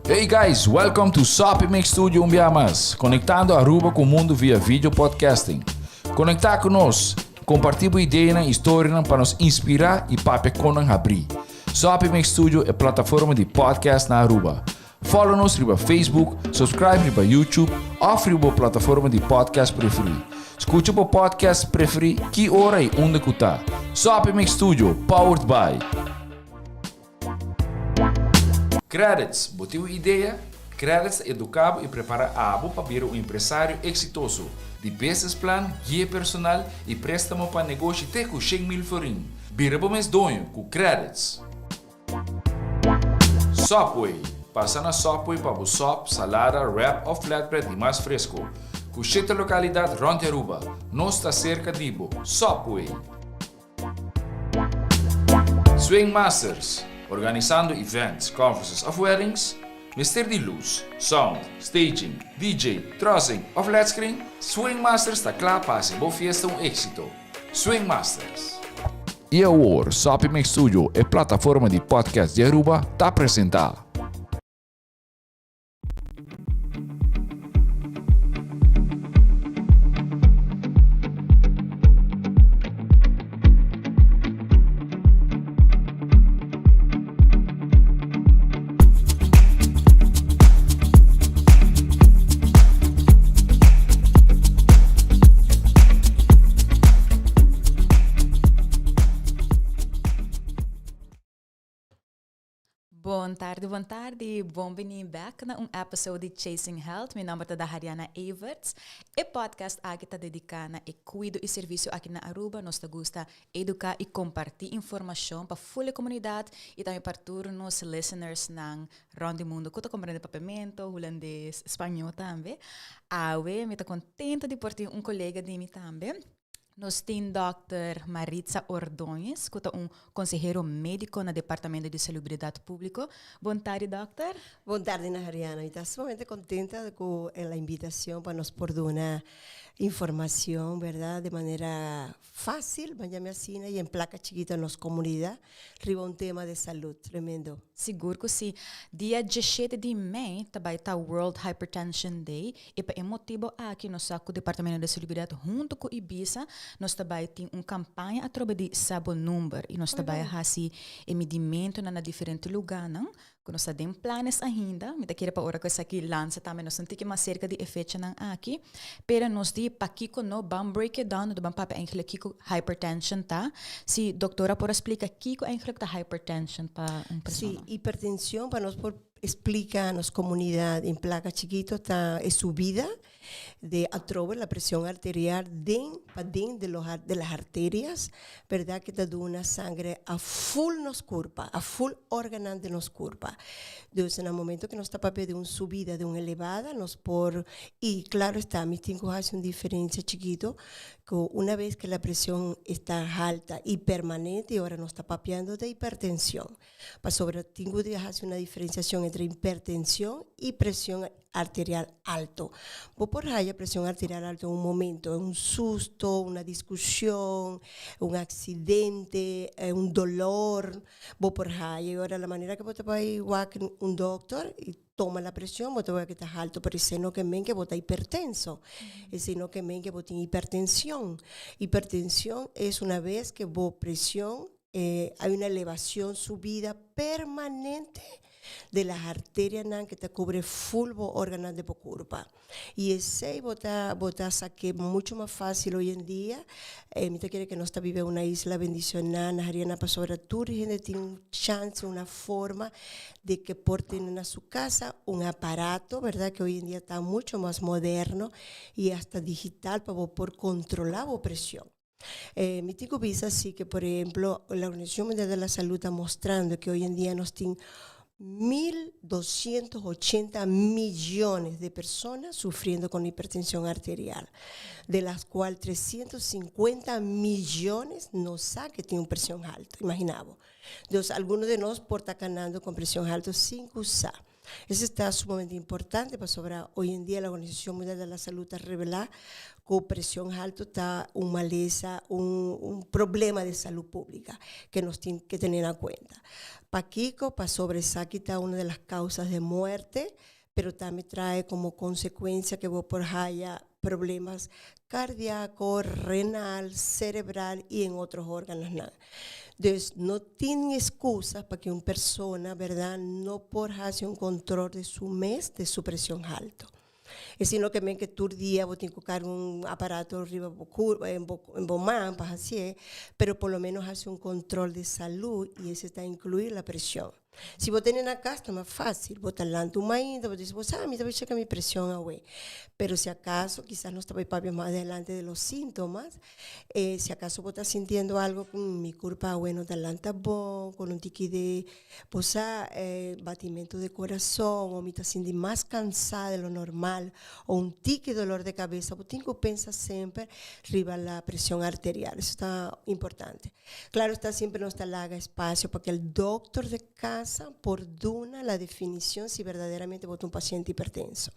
Hey guys, welcome to Soppy Mix Studio un bia mas, conectando Aruba cu mundo via video podcasting. Conecta cu nos, comparti bo ideanan y storianan pa nos inspira y papia con nan habri. Soppy Mix Studio e plataforma di podcast na Aruba. Follow nos riba Facebook, subscribe riba YouTube of riba bo plataforma di podcast preferi. Scucha bo podcast preferi ki ora y unda cu ta. Soppy Mix Studio, powered by. Credits, Bo tin un idea? Credits ta educa bo y prepara abo pa bira un empresario exitoso. Di business plan, guia personal y prestamo pa negoshi te cu 100,000 florin. Bira bo mes doño cu Credits! Subway, Pasa na Subway pa bo sop, salada, wrap of flatbread di mas fresco. Cu shete localidad rond di Aruba. Nos ta cerca di bo. Subway! Swing Masters, Organisando events, conferences of weddings? Mester di luz, sound, staging, DJ, trussing of led screen? Swing Masters ta cla pa haci bo fiesta un exito. Swing Masters. Y awor, Soppy Mix Studio, e plataforma di podcast di Aruba, ta presenta. Bon tardi, bon tardi. Bon bini bek na un episode di Chasing Health. Mi nomber ta Dahariana Everts. E podcast aki ta dedica na e cuido y servicio aki na Aruba. Nos ta gusta educa y comparti informacion pa full e comunidad y tambe pa tur nos listeners nan rond di mundo cu ta comprende Papiamento, Hulandes, Spaño tambe. Awe mi ta contento di por tin un colega di mi tambe. Nos tin Dòkter Maritza Ordóñez, ku ta un konsehero médiko na Departamento di Salubridat Públiko. Bon tardi, dòkter. Bon tardi, Nahariana. Mi ta sumamente kontenta ku e la invitashon pa nos por duna informashon, bèrdat, di manera fásil, ban yama asina, i en plaka chikito nos komunidat riba un tema di salud tremendo. Sigur ku si. Dia diesshete di mei ta bai ta World Hypertension Day i pa e motibu aki nos sa ku Departamento di Salubridat huntu ku Ibisa nos ta bai tin un kampaña atrobe di Sa Bo Number i nos ta bai hasi e midimentunan na diferente lugánan ku nos ta den planes ainda. Mi ta kere pa ora ku esaki lansa tambe nos ta un tiki mas serka di e fechanan aki. Pero nos di pakiko no ban break it down, no ta ban papia eigenlijk kiko hypertension ta. Si doktora por a splika kiko eigenlijk ta hypertension pa un persona. Si, hipertension pa nos por splika nos komunidat en plaka chikito ta e subida de atrobe la presion arterial den paden de los de las arterias, berdad ke ta duna sangre a full nos kurpa, a full organan den nos kurpa. Dus na momento ke nos ta papia di un subida, di un elevada, nos por, y claro esta mi tin ku hasi un diferencia chikito, ku una bes ke la presion esta halta y permanente y ora nos ta papiando de hipertension. Pasobra tin ku hasi una diferenciacion entre hipertension y presion arterial alto. Bo por haya presion arterial alto en un momento, un susto, una discusion, un accidente, un dolor, bo por haya. Y ora la manera que bo ta bay wak un doctor y toma la presion, bo ta wak que ta alto, pero esey no ke men ke bo ta hipertenso, esey no ke men ke bo tin hipertension. Hipertension es una vez ke bo presion hay una elevacion, subida permanente de las arterianan que ta cubre full bo organan de bo curpa. Y esey bo ta bo ta saque mucho mas facil hoy en dia. Mi ta kere que nos ta biba en una isla bendiciona, na Hariana pasobra tur hende tin un chance, una forma de que por tene na su casa un aparato, verdad, que hoy en dia ta mucho mas moderno y hasta digital pa bo por controla bo presion. Mi tin ku bisa si ke por ehemplo la Organizacion Mundial de la Salud ta mostrando ke hoy en dia nos tin 1280 millones de personas sufriendo con hipertensión arterial, de las cual 350 millones no sa ke tin un presion alto, imagina bo. Dus algunos de nos por ta kanando con presion alto sin ku sa. Esei ta sumamente importante pasobra hoy en dia la Organizacion Mundial de la Salud ta revela. Cu presion halto ta un malesa, un problema di salud publica cu nos tin cu tene na cuenta. Pakico? Pasobra esaki ta una de las causas de muerte, pero tambe trae como consecuencia cu bo por haya problemas cardiaco, renal, cerebral y en otro organonan. Dus no tin excusa pa cu un persona, berdad, no por haci un control di su mes, di su presion halto. Y sino kiermen cu tur dia bo tin cu carga un aparato riba en bo man pa haci, pero por lo menos haci un control di salud y esey ta inclui la presion. Si bo tin na cas, ta mas facil. Bo ta lanta un mainta, bo ta bisa, "Ah, mi ta bay checa mi presion awe." Pero si acaso, kisas nos ta bay papia mas adelante de los síntomas, si acaso bo ta sintiendo algo cu mi curpa awe no ta lanta bon, cu un tiki di, bo sa, batimento di curason, of mi ta sinti mas cansa di lo normal, of un tiki dolor di cabes, bo tin cu pensa semper riba la presion arterial. Esey ta importante. Claro está, semper nos ta laga espacio pa cu e doctor di cas por duna la definicion si verdaderamente bo ta un paciente hipertenso.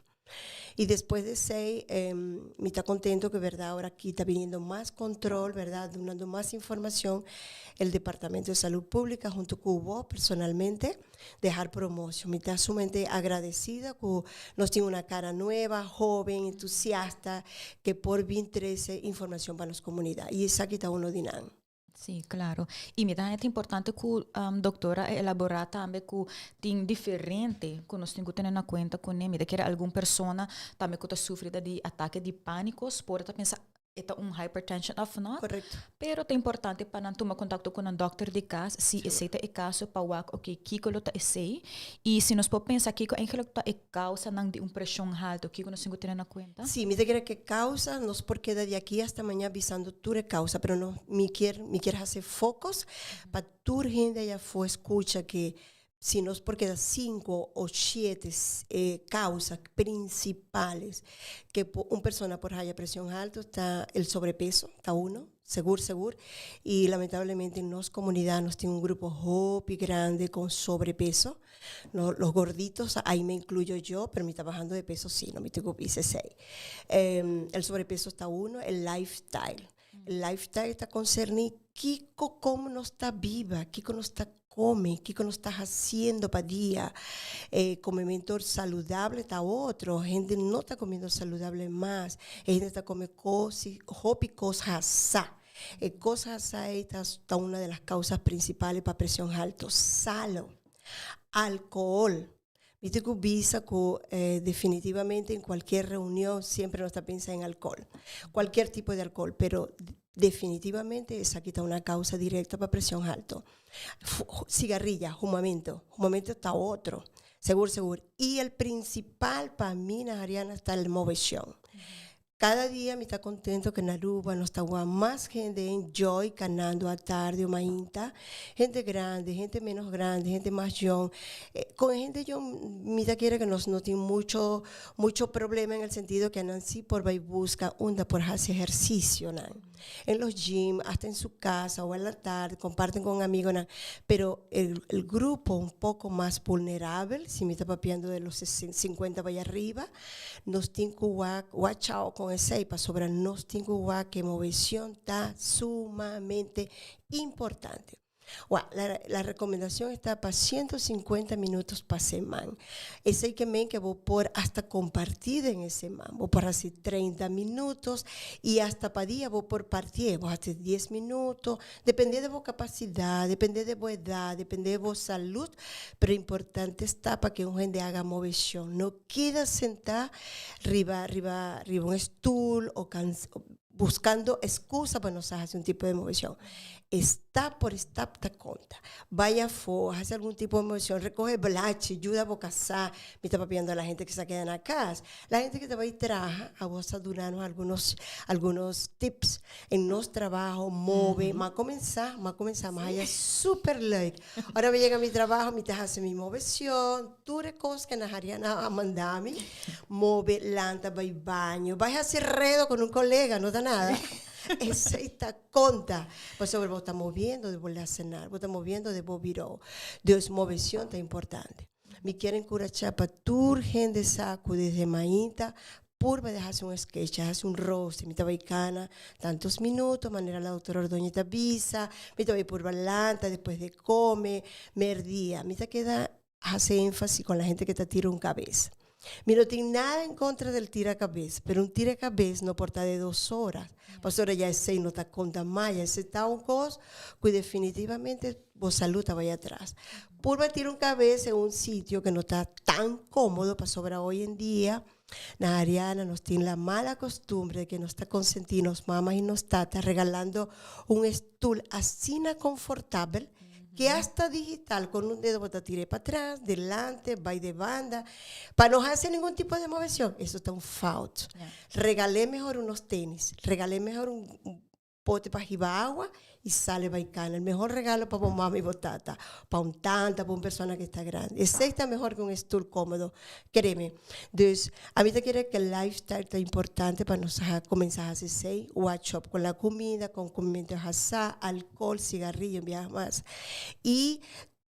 Y despues di esey, mi ta contento cu, berdad, awor aki ta biniendo mas control, berdad, dando mas informacion, e Departamento di Salud Publico hunto cu bo personalmente, dejar promocion. Mi ta sumamente agradecida cu nos tin un cara nobo, hoben, entusiasta, cu por bin trece informacion pa nos comunidad. Y esaki ta uno di nan. Si, claro. Y mi ta importante cu doctora elabora tambe cu tin diferente cu nos tin cu tene na cuenta cu ne. Mi ta kere algun persona tambe cu ta sufri di atake di panico, por ta pensa e ta un hypertension of not. Correcto. Pero ta importante pa nan tuma contacto cu un doctor di cas, si esey ta e caso, pa wak, ok, kico lo ta esey. Y si nos por pensa kico eigenlijk ta e causa nan di un presion halto, kico nos tin cu tene na cuenta? Si, mi ta kere cu causa, nos por keda di aki hasta mañan bisando tur causa, pero no, mi kier haci focus pa tur hende ey afo scucha cu si nos por keda cinco of siete causa principales cu un persona por haya presion halto, ta el sobrepeso, ta uno, sigur, sigur. Y lamentablemente den nos comunidad nos tin un grupo hopi grandi cu sobrepeso. No, los gorditos, ahí me incluyo yo, pero mi ta bajando de peso, sí, no mi tengo IC6. El sobrepeso ta uno, el lifestyle. El lifestyle ta concerni kico con nos ta biba, kico nos ta come, kico nos ta haciendo pa dia. Comemento saludable ta otro. Hende no ta comiendo saludable mas. Hende ta come cos, hopi cos hasa. Cos hasa ta una de las causas principales pa presion halto. Salo, alcohol. Mi ta bisa cu definitivamente en cualquier reunion semper nos ta pensa en alcohol. Cualquier tipo di alcohol, pero definitivamente esaki ta un causa directo pa presion halto. Cigarilla, humamento. Humamento ta otro. Sigur, sigur. Y e principal pa mi, na Ariana, ta e movecion. Cada dia mi ta contento cu na Aruba nos ta mas hende enjoy canando atardi of mainta. Hende grandi, hende menos grandi, hende mas young. Cu hende young, mi ta kere cu nos no tin mucho, mucho problema en el sentido cu nan si por bay busca unda por haci ehercicio nan. En los gym, hasta en su casa o en la tarde, comparten con amigos nan. Pero el grupo un poco más vulnerable, si mi ta papiando de los 50 bay ariba, nos tin cu watch out cu esey, pasobra nos tin cu wak cu movecion ta sumamente importante. La recomendacion ta pa 150 minuut pa siman. Esey kiermen cu bo por hasta comparti den e siman. Bo por haci 30 minuut y hasta pa dia bo por parti. Bo haci 10 minuut, depende di bo capacidad, depende di bo edad, depende di bo salud. Pero importante ta pa cu un hende haga movecion. No keda sinta riba, riba, riba un stoel of buscando excusa pa no haci un tipo di movecion. Stap por stap ta conta. Bay afo, haci algun tipo di movecion, recoge blachi, yuda bo casa. Mi ta papiando la hende cu ta keda na cas. La hende cu ta bay traha, abo ta dunando algunos tips en nos trabou, move, m'a cuminsa, mas e super leuk. Ora mi yega mi trabou, mi ta haci mi movecion, tur cos cu na Ariana a manda mi, move, lanta, bay baño, bay haci redo cu un colega, no ta nada. Esey ta conta. Pasobra bo ta moviendo di bo arsenal, bo ta moviendo di bo bureau. Dus movecion ta importante. Mi kier encurasha pa tur hende sa cu desde mainta. Purba di hasi un sketch, hasi un roster, mi ta bai kana tantos minuto, manera la doctor Ordóñez ta bisa, mi ta bai purba lanta despues di come, merdia. Mi ta keda hasi énfasis con la hende que ta tira un cabes. Mi no tin nada en contra del tira cabes, pero un tira cabes no por ta de dos horas, pasobra ya esey no ta conta mas, ya esey ta un cos cu definitivamente bo salud ta bay atras. Purba tira un cabes en un sitio que no ta tan comodo, pasobra hoy en dia na Ariana nos tin la mala costumbre de que nos ta consenti nos mama y nos tata regalando un stoel asina confortabel que hasta digital con un dedo bo ta tir'é patras, delante, bay de banda, pa no haci ningun tipo de movecion. Eso ta un fout. Regal'é mehor unos tenis, regal'é mehor un pote pa hiba awa y sale bay cana. El mehor regalo pa bo mama y bo tata, pa un tanta, pa un persona que ta grandi. Esey ta mehor que un stoel comodo, kereme. Dus, ami ta kere ke lifestyle ta importante pa nos cuminsa haci esey, watch up con la comida, con comimento hasá, alcohol, cigarrillo, biaha mas. Y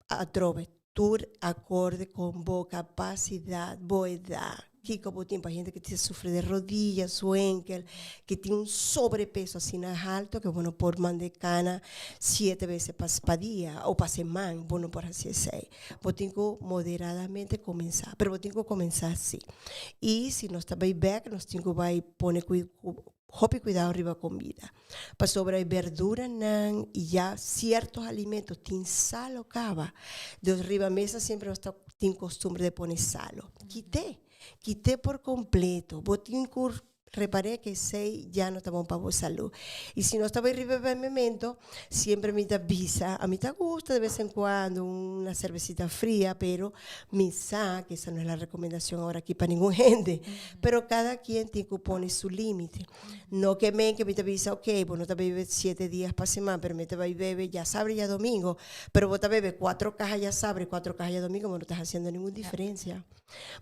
atrobe tur acorde con bo capacidad, bo edad, kico bo tin pa hende cu ta sufri de rodilla, su enkel, cu tin un sobrepeso asina halto cu bo no por manda cana siete veces pa dia o pa seman, bo no por haci esey. Bo tin cu moderadamente cuminsa, pero bo tin cu cuminsa si. Y si nos ta bay bek, nos tin cu bay pone hopi cuidado riba comida. Pasobra e berduranan y ya cierto alimento tin salo caba. Dus riba mesa siempre nos ta tin costumbre de pone salo. Kite, kite por completo. Bo tin cu repar'é cu esey ya no ta bon pa bo salud. Y si nos ta bay riba e bebemento, siempre mi ta bisa, a mi ta gusta de vez en cuando una cervecita fria, pero mi sa cu esa no es la recomendacion ahora aki pa ningun hende. Pero cada quien tin cu pone su limite. No ke men ke mi ta bisa, ok, bo no ta bebe siete dias pa siman, pero mi ta bay bebe djasabra y djadomingo, pero bo ta bebe cuatro caha djasabra y cuatro caha djadomingo, bo no ta haciendo ningun diferencia.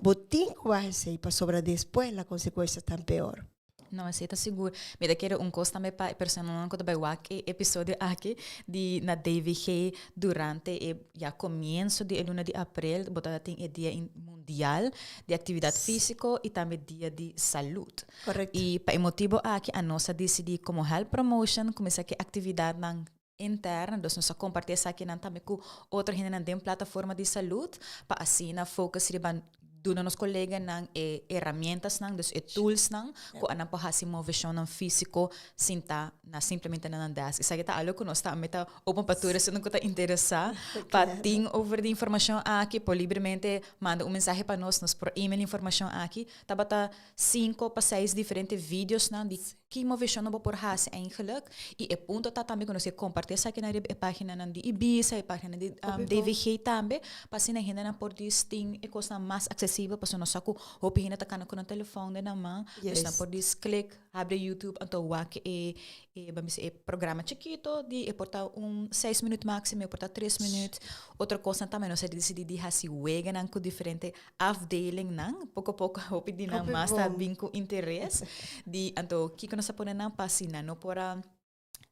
Bo tin cu baha esey pasobra despues la consecuencia ta peor. No, esey ta sigur. Mi ta kere un cos tambe pa e personanan cu ta bay wak e episodio aki di na DVG durante e ya comienso di e luna di april bo ta tin e dia mundial di actividad fisico y tambe dia di salud. Correcto. Y pa e motibo aki anos a dicidi como Health Promotion cuminsa cu e actividadnan interno, dus nos a comparti esakinan tambe cu otro hendenan den plataforma di salud pa asina focus riba duna nos coleganan e herramientasnan, dus e toolsnan cu anan por haci movecionnan fisico sinta na simplemente na nan desk. Esaki ta algo cu nos tambe ta open pa tur esunnan cu ta interesa pa tin over di informacion aki por libremente manda un mensahe pa nos, nos por email informacion aki. Tabata cinco pa seis diferente videosnan di Ki moveshonnan bo por hasi eigenlijk? I e punto ta tambe ku nos ke kompartí esakinan riba e páginanan di Ibisa, e páginanan di DVG tambe, pa asina hendenan por dis tin e kosnan mas aksesibel, pasobra nos sa ku hopi hende ta kana ku nan telefòn den nan man, dus nan por dis klik, habri YouTube anto wak e e ban bisa e programa chikito di e por ta un seis minüt máksimo, e por ta tres minüt. Otro kosnan tambe nos a disidí di hasi weganan ku diferente afdelingnan, poko poko hopi di nan mas ta bin ku interes di anto kiko nos ta pone nan pa si nan no por a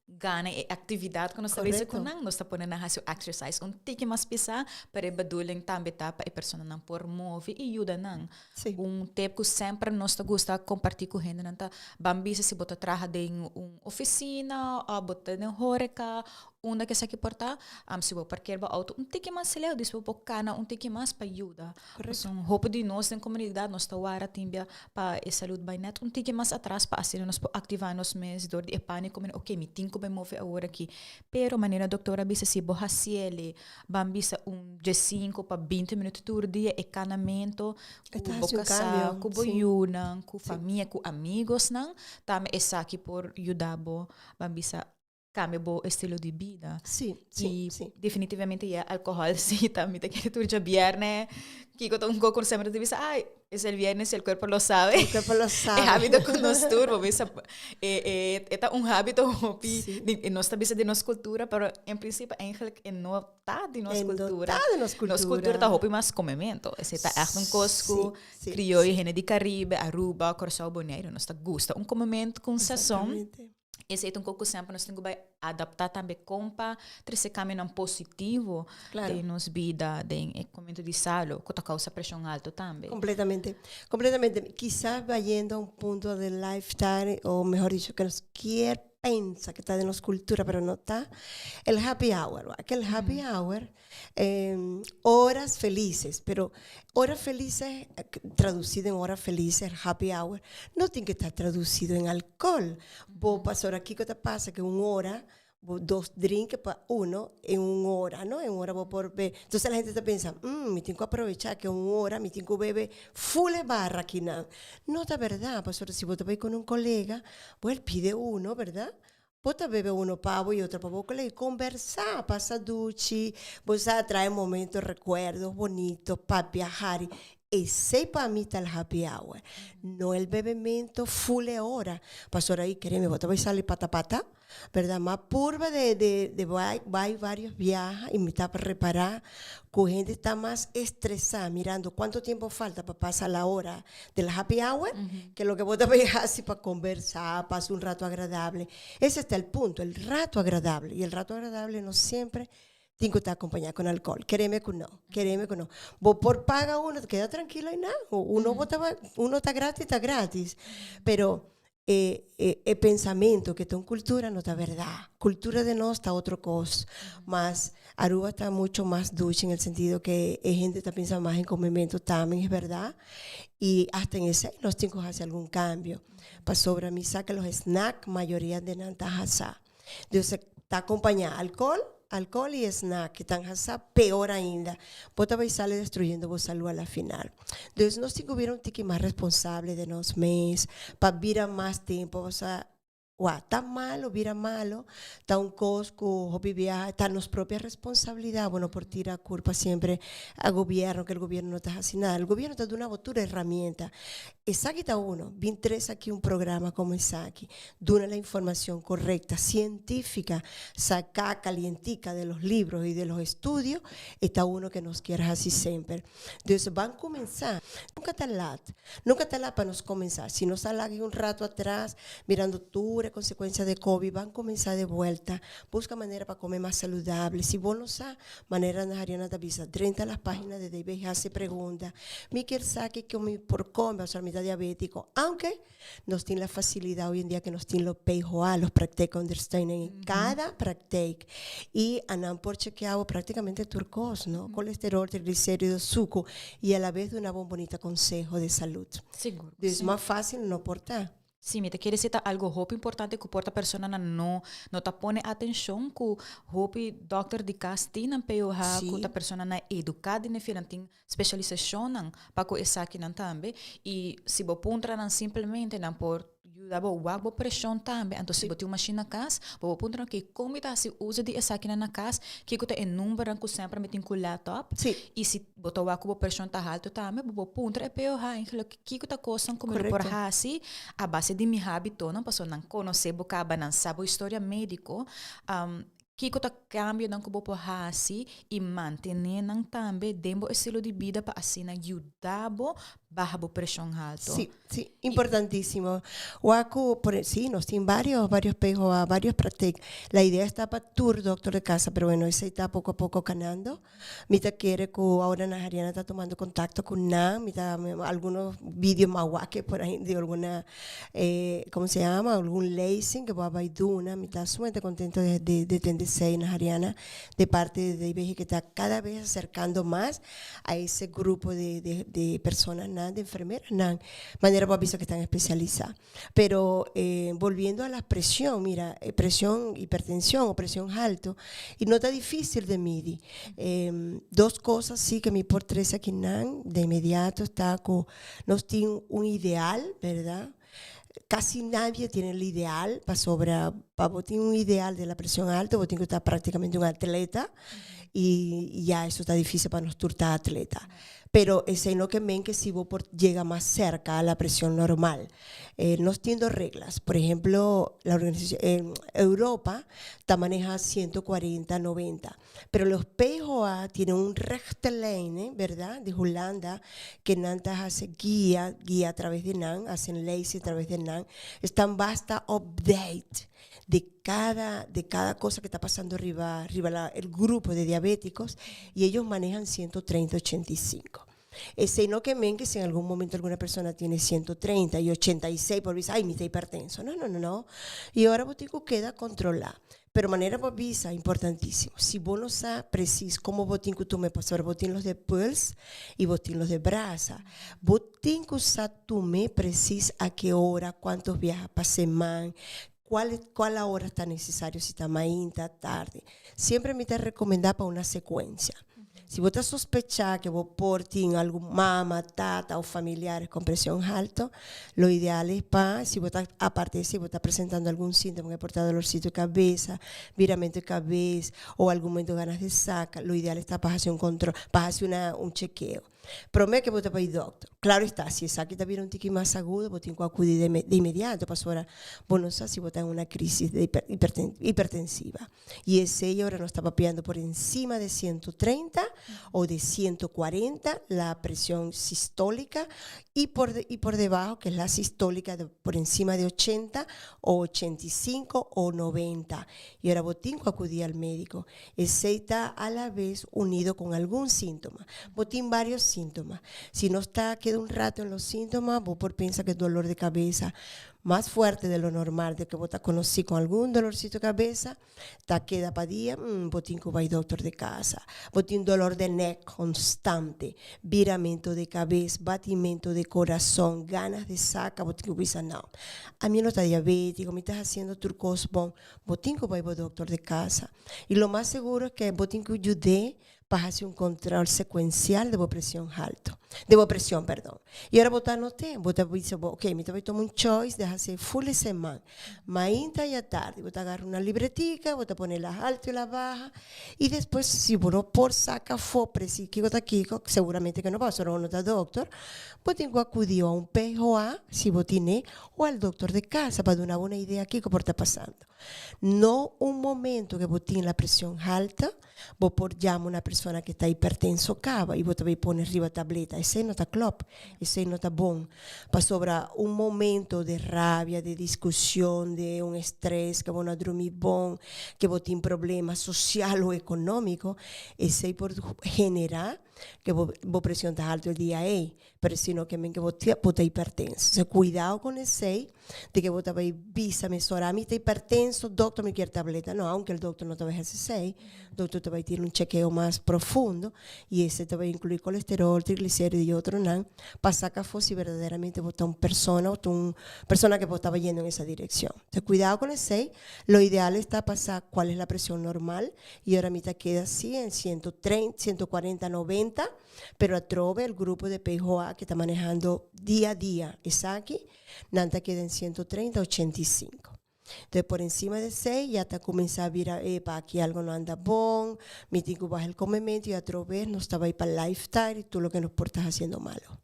gana e aktividat ku nos ta bezi ku nan, nos ta pone nan hasi un exercise un tiki mas pisá, pero e bedoeling tambe ta pa e personanan por move i yuda nan. Un tip ku semper nos ta gusta kompartí ku hendenan ta ban bisa si bo ta traha den un ofisina òf bo ta den horeka Unda ku esaki por ta? Si bo parker bo outo un tiki mas leu, despues bo por kana un tiki mas pa yuda. Pasobra hopi di nos den komunidat nos ta wara tin bia pa e salud bai nèt un tiki mas atras pa asina nos por aktivá nos mes dor di e pániko mira oke mi tin ku bai move awor aki. Pero manera doktor a bisa si bo hasiel ban bisa un diesinku pa binti minüt tur dia e kanamentu ku bo kasá, ku bo yunan, ku famia, ku amigosnan, tambe esaki por yuda bo ban bisa cambia bo estilo di bida. Sí, sí, y sí. definitivamente ya alcohol sí ta mi ta kere tur djabierne kiko ta un koko semper ta bisa ay es el viernes y el cuerpo lo sabe. El cuerpo lo sabe. E habito cu nos tur bo bisa e e e ta un habito hopi Sí. di e nos ta bisa di nos cultura pero en principio eigenlijk e no ta di nos E no cultura. ta di nos Nos cultura ta cultura. hopi mas comemento. Esey ta echt un cos cu Sí, sí, crioyo sí. hende di Caribe, Aruba, Corsou, Boneiru nos ta gusta un comemento cu un sazon. Exactamente. Esei ta un kos ku semper nos tin ku bai adaptá tambe kon pa trese kambionan positivo den nos bida, den e komentu di salo, ku ta kousa preshon alto tambe. Kompletamente, kompletamente. Kisas bayendo a un punto di lifestyle, o mehor dicho, ke nos kier pensa ke ta den nos kultura, pero no ta, el happy hour. Wak el happy hour Horas felices, pero horas felices traducido en horas felices, happy hour, no tin que ta traducido en alcohol. Bo pasobra kico ta pasa que un hora bo dos drink pa uno en un hora, no? En un hora bo por be. Entonces la gente ta pensa, mi tin cu aprovecha que un hora mi tin cu bebe full e barra akinan. No ta berdad, pasobra si bo ta bay con un colega, bo el pide uno, berdad? Bo ta bebe uno pa bo y otro pa bo colega y conversa, pasa duchi, bo sa trae momento, recuerdos bonito, papia, hari. Esey pa mi ta el happy hour. No el bebemento full e ora. Pasobra ahí kereme bo ta bay sali pata pata, berdad? Ma purba de de de bay bay varios biaha y mi ta repara cu hende ta mas estresa mirando cuanto tiempo falta pa pasa la ora del happy hour que loke bo ta bay haci pa conversa, pasa un rato agradable. Ese ta el punto, el rato agradable. Y el rato agradable no siempre tin cu ta acompaña con alcohol. Kereme cu no, kereme cu no. Bo por paga uno, keda trankilo aynan. Uno bo ta bay, uno ta gratis, ta gratis. Pero E e e pensamentu ke ta un kultura no ta bèrdat. Kultura di nos ta otro kos. Mas Aruba ta mucho mas dushi en el sentido ke e hende ta pensa mas en komementu tambe es bèrdat. I asta en esei nos tin ku hasi algun kambio. Pasobra mi sa ke los snack mayoria di nan ta hasa. Dus ta acompañá alcohol, alcohol y snack que tan hasá peor ainda. Bo ta bai sali destruyendo bo salú a la final. Dus nos tin cu bira un tiki mas responsable de nos mes, pa bira mas tempo, osea, wak, ta malo bira malo, ta un cos cu hopi biaha ta nos propia responsabilidad, bo no por tira culpa siempre a gobierno, que el gobierno no ta haci nada. El gobierno ta duna bo tur herramienta. Esaki ta uno, bin tres aki un programa como esaki. Duna la informacion correcta, científica, sacá calientica de los libros y de los estudios, e ta uno que nos kier haci semper. Dus ban cuminsa. Nunca ta lat. Nunca ta lat pa nos cuminsa. Si nos a laga un rato atras, mirando tur e consecuencia de covid, ban cuminsa de vuelta. Busca manera pa come mas saludable. Si bo no sa, manera Ana Ariana ta bisa, drenta las paginas de DBH, haci pregunta. Mi kier sa kico mi por come, pasobra mi ta diabetico. Aunke. Nos tin la facilidad hoy en dia que nos tin lo PHA, los praktijkondersteuning en cada praktijk. Y anan por chequea bo practicamente tur cos, no? Colesterol, triglicéridos, suco y a la vez duna bo un bonita conseho de salud. Sigur. Dus mas fácil no por ta. Sí, mi ta kere si ta algo hopi importante ku por ta personanan no no ta pone atenshon ku hopi dòkter di kas tin nan POH ku ta personanan eduká den e field, nan tin Specialisacionnan pa cu esakinan tambe y si bo puntra nan simplemente nan por yuda bo wak bo presion tambe. Anto si bo tin un machine na cas bo por puntra nan oke con mi ta haci uso di esakinan na cas, kico ta e numbernan cu semper mi tin cu let op y si bo ta wak cu bo presion ta halto tambe bo por puntra e POH eigenlijk kico ta cosnan cu mi lo por haci a base di mi habitonan pasobra nan conoce bo caba nan sa bo historia medico. Kiko ta kambionan ku bo por hasi i mantené nan tambe den bo estilo di bida pa asina yuda bo baha bo preshon halto? Sí, sí, importantísimo. Wak ku por sí, nos tin varios, varios PHA, varios praktijk. La idea esta pa tur dokter di kasa, pero bueno, esei ta poko a poko kanando. Mi ta kere ku awor na Hariana ta tomando kontakto ku nan, mi ta algunos video mas wak por ahi di alguna como se llama algun lezing ke bo a bai duna, mi ta sumamente kontento di di tende esei na Hariana di parti di DBG ke ta kada bes aserkando mas a ese grupo di di di personanan di enfermeranan manera bo a bisa ke tan espesialisá. Pero volviendo a la presion, mira, e presion, hipertension o presion halto, y no ta dificil de midi. Dos cosas si que mi por trece aki nan de inmediato ta cu nos tin un ideal, verdad? Casi nadie tiene el ideal pasobra pa bo tin un ideal de la presion alto bo tin cu ta practicamente un atleta y ya eso ta dificil pa nos tur ta atleta. Pero esei no ke men ke si bo por yega mas serka a la presion normal. Nos tin dos reglas. Por ehemplo, la organisacion, Europa ta maneha 140, 90. Pero los PHA tiene un richtlijn, berdad, di Hulanda, ke nan ta hasi guia, guia a traves di nan, hacen leyes a traves di nan, estan basta update. De cada cosa que está pasando arriba, arriba el grupo de diabéticos y ellos manejan 130-85. Esey no kiermen cu si en algun momento alguna persona tiene 130 y 86 por bisa, "Ay, mi ta hipertenso". No, no, no, no. Y ora bo tin cu keda controla. Pero manera bo a bisa, importantisimo. Si bo no sabi precies con bo tin cu tuma, pasobra bo tin los de pulse y bo tin los de brasa. Bo tin cu sa tuma precies a ki ora, cuanto biaha pa siman, cual ora ta necesario, si ta mainta, tardi. Semper mi ta recomenda pa un secuencia. Si bo sospecha cu bo por tin algun mama, tata of familiar cu presion halto, lo ideal ta pa, si bo aparte, si bo ta presentando algun sintoma, cu por ta dolorcito di cabes, viramento di cabes of algun momento gana di saca, lo ideal ta pa haci un control, pa haci un chequeo. Prome cu bo ta bay doctor. Claro está, si esaki ta bira un tiki mas agudo, bo tin cu acudi di inmediato, pasobra bo no sa si bo tin un crisis di hipertensiva. Y esey ora nos ta papiando por encima di 130 of di 140, la presion sistolica, y por debajo, que es la sistólica por encima de 80 o 85 o 90. Y ora bo tin cu acudi al medico. Esey ta a la vez unido con algun sintoma. Bo tin varios sintoma. Si no ta, keda un rato en los síntomas, bo por pensa cu dolor di cabes mas fuerte de lo normal, de cu bo ta conoci cu algun dolorcito di cabes, ta keda pa dia, bo tin cu bay doctor di cas. Bo tin dolor di nek constante, viramento di cabes, batimento di curason, gana di saca, bo tin cu pensa, "No, ami no ta diabetico, mi ta haciendo tur cos bon". Bo tin cu bay doctor di cas. Y lo mas sigur ta cu bo tin cu yuda pa haci un control secuencial di presion halto, di presion, perdon. Y ora bo no tin, bo bisa, "Ok, mi ta bay tuma un choice di haci full siman. Mainta y atardi, bo ta gara un libretica, bo ta pone la halto y la baha, y despues si bo no por saca fo precies kico ta kico, seguramente cu no pasa, no ta doctor, bo tin cu acudi na un PHA, si bo tin, of al doctor di cas pa duna un idea kico por ta pasando. No un momento cu bo tin la presion halto, bo por yama un persona cu ta hipertenso caba y bo tambe pone riba tableta. Esey no ta klopt, esey no ta bon. Pasobra un momento di rabia, di discusion, di un stress, cu bo no a drumi bon, cu bo tin problema social of economico, esey por genera cu bo presion ta halto e dia ey, pero sino kiermen cu bo ta hipertenso. So, cuidado cu esey, di cu bo ta bay bisa mesora, "Mi ta hipertenso, doctor, mi kier tableta". No, aunke e doctor no ta bay haci esey, doctor ta bay tin un chequeo mas profundo y esey ta bay inclui colesterol, triglicérido y otro nan, pa saca si verdaderamente bo ta un persona of un persona cu ta yendo den esa direccion. Entonces, cuidado cu esey, lo ideal ta pasa cual es la presión normal y ora mi ta keda asina en 130, 140, 90, pero atrobe el grupo de PJA cu ta manehando dia a dia esaki, nan ta keda en 130, 85. Entonces, por encima di 6 ya ta cuminsa bira, "Epa, aki algo no anda bon, mi tin cu baha e comemento", y atrobe nos ta bay pa lifestyle y tur loke nos por ta haciendo malo.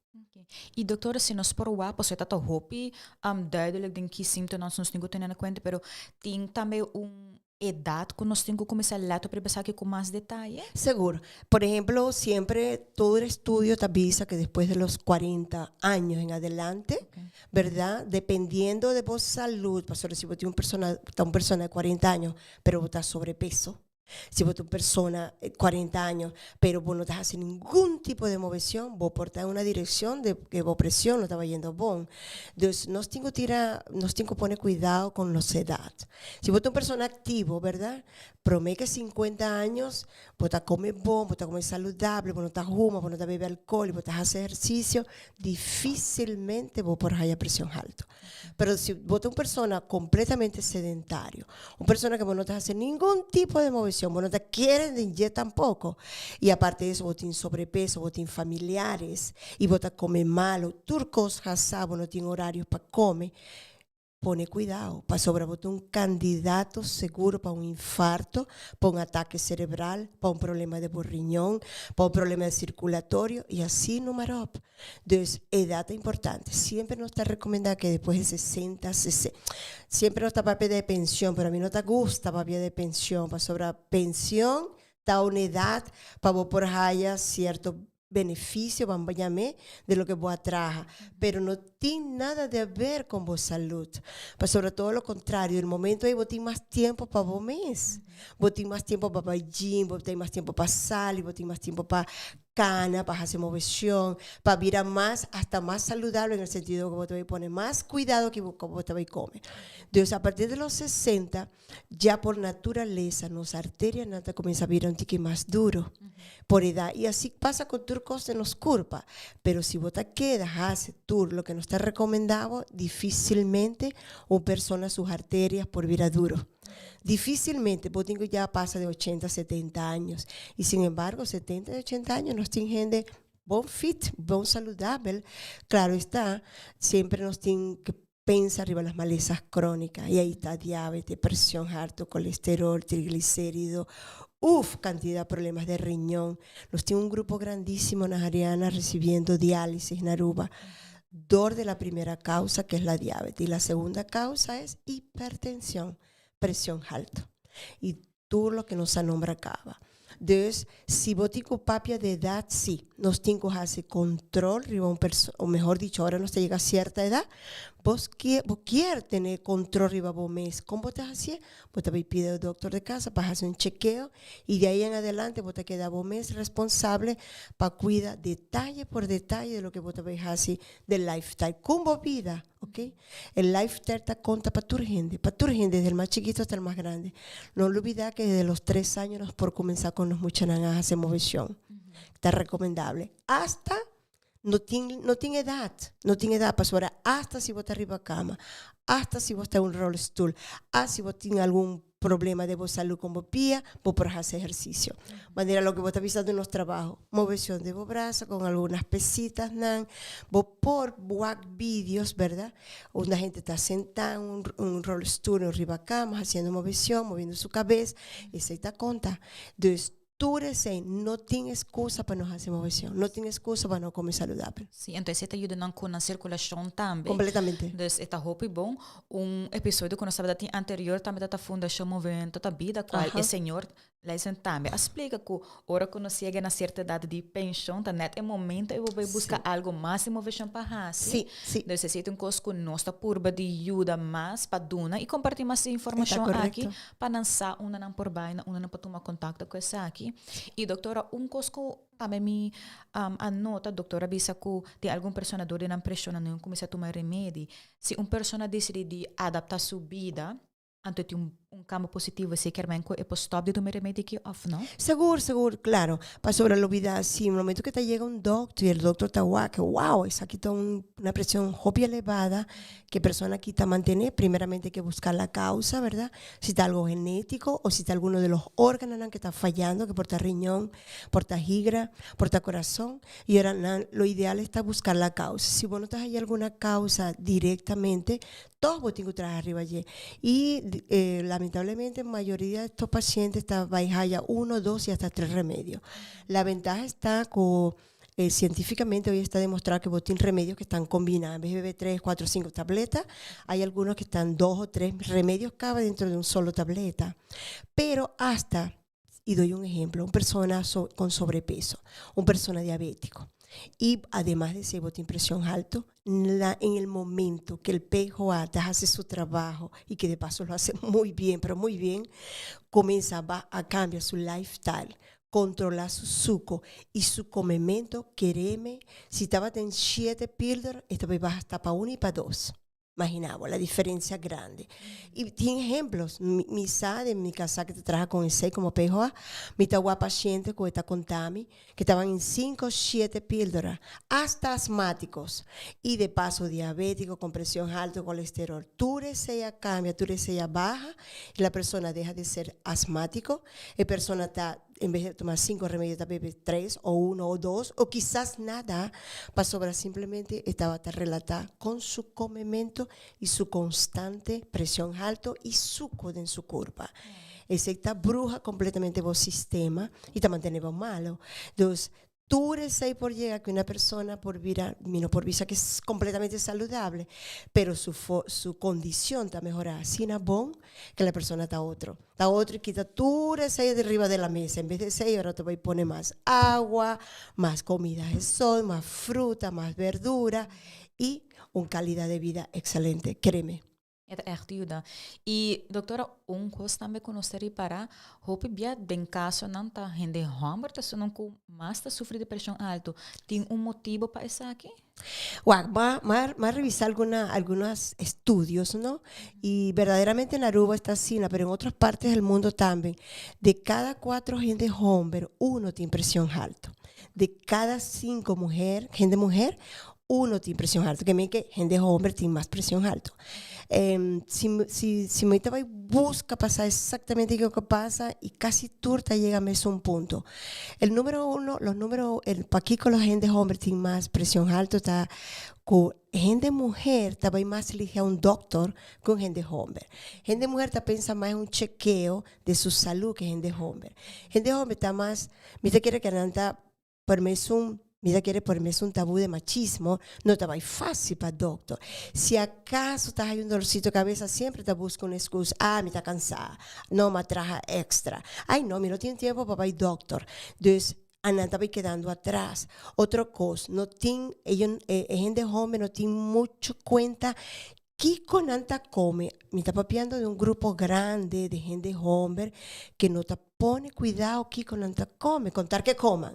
Y doctor, si nos por wak, bo ta hopi duidelijk den ki síntomas nos tin cu tene na cuenta, pero tin tambe un edad cu nos tin cu cuminsa let op pensa cu mas detaye? Seguro. Por ejemplo, siempre todo el estudio te avisa que después de los 40 años en adelante, ¿verdad? Dependiendo de bo salud, pasobra si bo ta un persona de 40 años, pero bo ta sobrepeso, si bo ta un persona de 40 años, pero bo no ta haciendo ningun tipo di movecion, bo por ta den un direccion di cu bo presion no ta yendo bon. Entonces, nos tin cu tira, nos tin cu pone cuidado cu la edad. Si bo ta un persona activo, ¿verdad? Prome cu 50 aña, bo ta come bon, bo ta come saludabel, bo no ta huma, bo no ta bebe alcohol, bo ta haci ehercicio, dificilmente bo por haya presion halto. Pero si bo ta un persona completamente sedentario, un persona cu no ta haciendo ningun tipo di movecion, no ta kier ni tampoco, y aparte di eso, bo tin sobrepeso, bo tin familiares, y bo ta come malo, tur cos bo no tin horario pa come, pone cuidado, pasobra bo ta un candidato seguro pa un infarto, pa un atake cerebral, pa un problema di riñon, pa un problema circulatorio y asina no marop. Entonces, edad ta importante. Semper nos ta recomenda cu despues di 60, 60, semper nos ta papia di pension, pero ami no ta gusta papia di pension, pasobra pension ta un edad pa bo por haya cierto beneficio, ban yam'e, di loke bo a traha. Pero no. tin nada di haber cu bo salud. Pasobra todo lo contrario, e momento ey bo tin mas tempo pa bo mes. Bo tin mas tempo pa bay gym, bo tin mas tempo pa sali, bo tin mas tempo pa cana, pa haci movecion, pa bira mas, hasta mas saludable en el sentido cu bo ta bay pone mas cuidado cu bo ta bay come. Dus a partir di los 60, ya por naturalesa nos arterianan ta cuminsa bira un tiki mas duro por edad. Y asi pasa cu tur cos den nos curpa. Pero si bo ta keda haci tur loke nos ta recomenda bo, dificilmente un persona su arterias por bira duro. Dificilmente, bo tin cu ya pasa di 80, 70 años. Y sin embargo, 70 y 80 años nos tin hende bon fit, bon saludabel. Claro está, semper nos tin cu pensa riba las malezas crónicas. Y ahí está diabetes, presión alto, colesterol, triglicérido, uf, cantidad de problemas de riñón. Nos tin un grupo grandísimo na Ariana recibiendo diálisis en Aruba. Dor de la primera causa, que es la diabetes. Y la segunda causa es hipertensión, presión alto. Y tur loke nos a nombra caba. Dus, si bo tin cu papia di edad, si, nos tin cu haci control riba un persona, o mehor dicho, ora nos ta yega cierta edad, bo kier tene control riba bo mes. Con bo ta hacié? Bo ta bay pidi e doctor di casa pa haci un chequeo y di ahí en adelante bo ta keda bo mes responsable pa cuida detaye por detaye di loke bo ta bay haci di lifestyle con bo bida. Ok? E lifestyle ta conta pa tur hende, pa tur hende, desde el mas chikito hasta el mas grande. No olbida que desde los 3 años nos por cuminsa con nos muchanan a haci movecion. Ta recomendable. Hasta no tin edad, no tin edad pasobra hasta si bo ta riba cama, hasta si bo ta un rolstoel, hasta si bo tin algun problema di bo salud cu bo pia, bo por haci ehercicio. Manera loke bo ta bisa den nos trabou, movecion di bo brasa cu algunas pesitas nan, bo por wak videos, berdad? Unda hende ta senta un rolstoel riba cama haciendo movecion, moviendo su cabes, esey ta conta. Dus tur esey no tin excusa pa no haci movecion, no tin excusa pa no come saludabel. Si, anto esey ta yuda nan cu circulacion tambe. Completamente. Dus e ta hopi bon. Un episodio cu nos tabatin anterior tambe ta Fundacion Movimento ta Bida, cual e señor Leisen tambe a splica cu ora cu nos yega na cierto edad di pensioen, ta net e momento cu bo busca algo mas di movecion pa haci. Si, si. Dus esey ta un cos cu nos ta purba di yuda mas pa duna y comparti mas informacion aki pa nan sa unda nan por bay, unda nan por tuma contacto cu esaki. Y doctora, un cos cu tambe mi a nota, doctora a bisa cu tin algun persona door di nan presion nan cuminsa tuma remedi. Si un persona decidi di adapta su bida, anto tin un cambio positivo, si kiermen cu e por stop di tuma remedi aki of no? Sigur, sigur, claro. Pasobra lo bida, si na momento cu ta yega un doctor y e doctor ta wak, wow, esaki ta un presion hopi eleva, cu e persona aki ta mantene, primeramente cu busca la causa, berdad? Si ta algo genetico o si ta alguno di los organonan cu ta fayando, cu por ta riñon, por ta higra, por ta curason, y ora nan, lo ideal ta busca la causa. Si bo no ta haya alguna causa directamente, toch bo tin cu traha riba dje. Y lamentablemente, mayoria di estos pacientes ta bay haya uno, dos y hasta tres remedio. La ventaja está cu científicamente hoy está demostrado que bo tin remedios cu están combinados. En vez de beber tres, cuatro, cinco tabletas, hay algunos que están dos o tres remedios cada dentro de un solo tableta. Pero hasta, y doy un ejemplo, una persona con sobrepeso, una persona diabético, y además de ese bo tin presión alto, en el momento que el PHA te hace su trabajo y que de paso lo hace muy bien, pero muy bien, comienza a cambiar su lifestyle, controlar su suco y su comemento, kereme, si tabata den 7 píldora, esta vez baja hasta pa 1 y pa 2. Imagina bo, la diferencia grandi. Y tin ehempel, mi sa di mi casa cu ta traha cu esey como PHA, mi tabatin paciente cu ta conta mi cu tabatin den 5, 7 píldora, hasta asmáticos, y de paso diabético, cu presion halto, colesterol. Tur esey a cambia, tur esey a baha, y la persona deja di ser asmático, e persona ta, en bes di tuma 5 remedi, ta bebe 3 o 1 o 2, o kisas nada, pasobra simplemente tabata relata cu su comemento y su constante presion halto y suco den su curpa. Esey ta bruha completamente e sistema y ta mantene malo. Entonces, tur esey por yega cu un persona por bira, no por bisa cu e completamente saludabel, pero su condicion ta mehora asina bon cu e persona ta otro. Ta otro y kita tur esey di ariba di la mesa. En bes di esey, awor ta bay pone mas awa, mas comida di sol, mas fruta, mas berdura y Un calidad de vida excelente, créeme. E ta echt yuda. Y doctora, un cos tambe cu nos ta ripara, hopi bia den casonan ta hende homber ta esunnan cu mas ta sufri di presion alto. Tin un motibo pa esaki? Wak, m'a m'a m'a revisa alguna algunos estudios, no? Y verdaderamente en Aruba está asina, pero en otras partes del mundo tambe. De cada cuatro hende homber, uno tin presion alto. De cada cinco muher, hende muher, uno tin presion alto. Ke men ke hende homber tin mas presion alto. Si si si mi ta bai busca pa sa exactamente kiko ke pasa y casi tur ta yega mesun punto. El numero uno, los numero, el pakiko los hende homber tin mas presion alto ta ku hende muher ta bai mas lihe a un dokter ku un hende homber. Hende muher ta pensa mas en un chekeo de su salud ke hende homber. Hende homber ta mas, mi ta kere ke nan ta por mesun, mi ta kere por mesun tabú de machismo, no ta bai fácil pa dokter. Si acaso ta hay un dolorcito de cabeza siempre ta busca un excusa, ah mi ta cansá, no m'a traha extra, ay no mi no tin tiempo pa bai dokter. Dus anan ta bai kedando atras. Otro cos, no tin, ellos, e hende homber no tin mucho cuenta Kiko nan ta come? Mi ta papiando di un grupo grande di hende homber ke no ta pone cuidao kiko nan ta come, contar ke coman.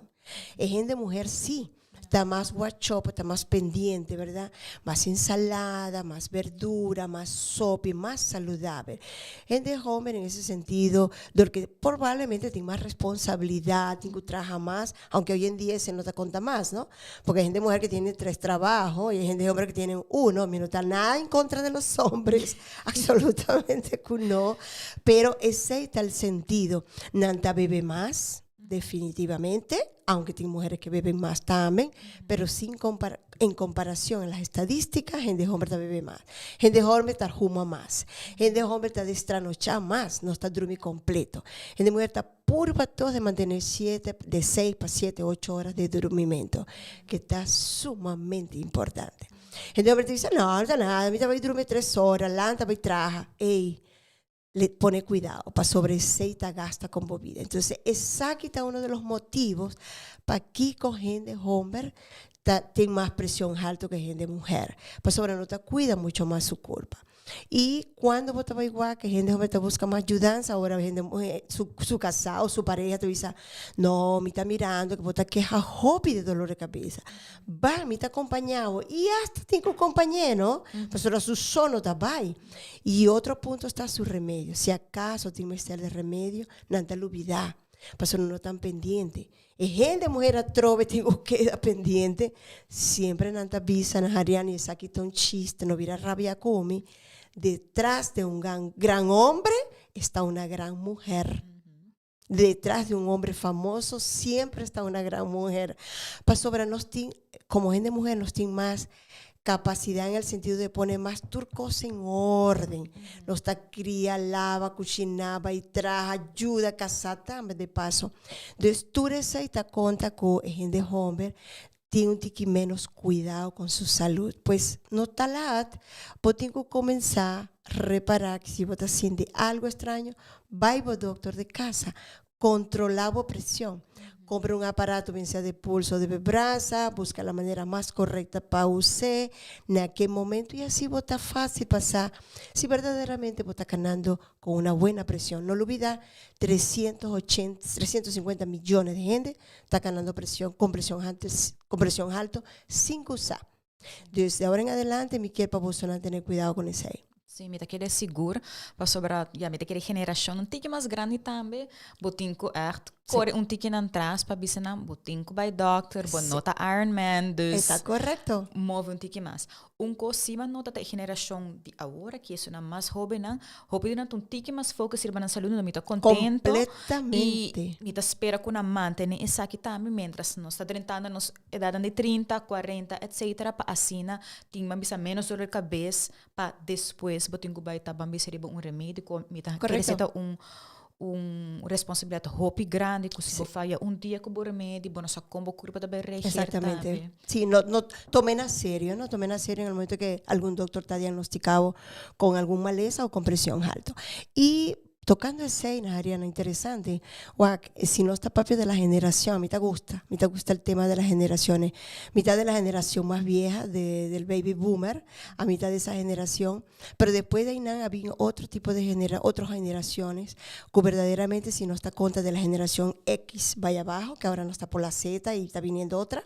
E hende muher si ta mas guachopo, ta mas pendiente, verdad? Mas ensalada, mas verdura, mas sopi, mas saludabel. Hende homber en ese sentido, dor ke probablemente tin mas responsabilidad, tin ku traha mas, Aunke hoy en dia ese no ta konta mas, no? Porque hay hende muher que tiene tres trabajo y hay hende hombre que tienen uno. Mi no ta nada en contra de los hombres, absolutamente cu no. Pero esey ta el sentido. Nan ta bebe mas, definitivamente, aunke tin muheres que beben mas tambe, pero sin compara, en comparacion en las estadisticas, hende homber ta bebe mas. Hende homber ta huma mas. Hende homber ta destranocha mas, no ta drumi completo. Hende muher ta Purba tos de mantené siete, de seis pa siete, ocho horas de durmimento, ke ta sumamente importante. Hende homber ta bisa, no, no ta nada, mi ta bai drumi tres hora, lanta bai traha. Ey, le pone cuidao, pasobra esey ta gasta con bo bida. Entonces, esaki ta uno de los motivos pakiko hende homber ta tin mas presion halto ke hende muher, pasobra no ta cuida mucho mas su curpa. Y cuando bo ta bai wak e hende hoben ta busca mas yudansa ora hende muhe su su casá o su pareha ta bisa no mi ta mirando que bo ta keha hopi di dolor de cabeza ba mi ta acompaña bo y hasta tin cu compañe no pasobra su so no ta bai y otro punto sta su remedio si acaso tin mester de remedio nan ta lubida pasobra no tan pendiente E hende muher atrobe tin ku keda pendiente, siempre nan ta bisa na Hariani esaki ta un chiste, no bira rabia ku mi, detras de un gran gran hombre esta una gran muher. Detras de un hombre famoso siempre esta una gran muher. Pasobra nos tin, komo hende muher nos tin mas Capacidad en el sentido de pone mas tur cos en orden. Nos ta cria, laba, cushina, bay traha, yuda, casa tambe de paso. Dus tur esey ta conta cu e hende homber tin un tiki menos cuidao con su salud. Pues no ta laat, bo tin cu comensa repara si bo ta sinti algo extraño, bay bo doctor de casa, Controla bo presion. Compra un aparato bien sea de pulso o de brasa, busca la manera mas correcta pa us'é na ke momento y asi bo ta facil pa sa si berdaderamente bo ta canando con una buena presion. No lubida 380, 350 millones de hende ta canando presion con presion con presion alto sin cu sa. Dus de ahora en adelante mi kier pa bosonan tene cuidado con esey. Sí, mi ta kere sigur, pasobra ya mi ta kere generacion un tiki mas grandi tambe, bo tin cu echt core un tiki nan tras pa bisa nan bo tin cu bay dokter, bo no ta Iron Man, dus Ta correcto. move un tiki mas. Un cos si mi a nota ta e generacion di awor aki, esunnan mas hobennan, hopi di nan ta un tiki mas focus riba nan salud, mi ta contento Completamente. y mi ta spera cu nan mantene esaki tambe mientras nos ta drentando nos Edatnan di trinta, kuarenta, etcetera pa asina tin ban bisa menos dolor kabes pa despues bo tin ku bai ta ban bisa riba un remedi ku mi ta kere si ta un un responsabilidat hopi grandi ku si bo faya un dia ku bo remedi bo no sa kon bo kurpa ta bai reageer Exactamente. Si no no tomen a serio no tomen a serio en el momento ke algun dokter ta diagnostika bo kon algun malesa o kon presion alto. Y. Tocando esey, Ariana, interesante. Wak, si nos ta papia di la generacion, mi ta gusta, mi ta gusta e tema di la generaciones. Mi ta di la generacion mas vieja del baby boomer, a mitad di esa generacion, pero despues di ey había otro tipo di otras generaciones cu verdaderamente, si nos ta conta di la generacion X bay abao, cu awor no ta por la Z y ta biniendo otro,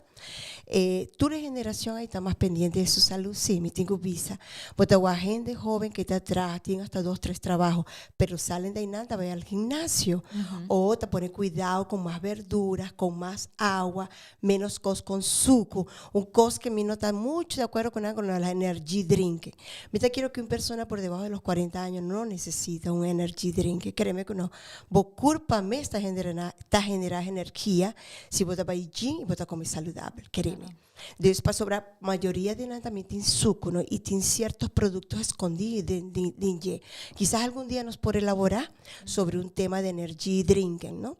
tur generacion ey ta mas pendiente di su salud. Si, mi tin cu bisa. Bo ta hende hoben cu ta atras, tin hasta dos, tres trabou, pero salen di ey nan, bay al gimnasio. O ta pone cuidado cu mas verdura, cu mas awa, menos cos cu suco. Un cos cu mi no ta mucho di acuerdo cu la energy drink. Mi ta kere cu un persona por debajo de los 40 años no necesita un energy drink. Créeme cu no. Bo curpa mes ta genera energia si bo bay gym y bo come saludabel, créeme. Despues, sobre mayoria di nan tambe tin suco, no? Y tin cierto producto escondi den. Kisas algun dia nos por elabora sobre un tema di energy drink, no?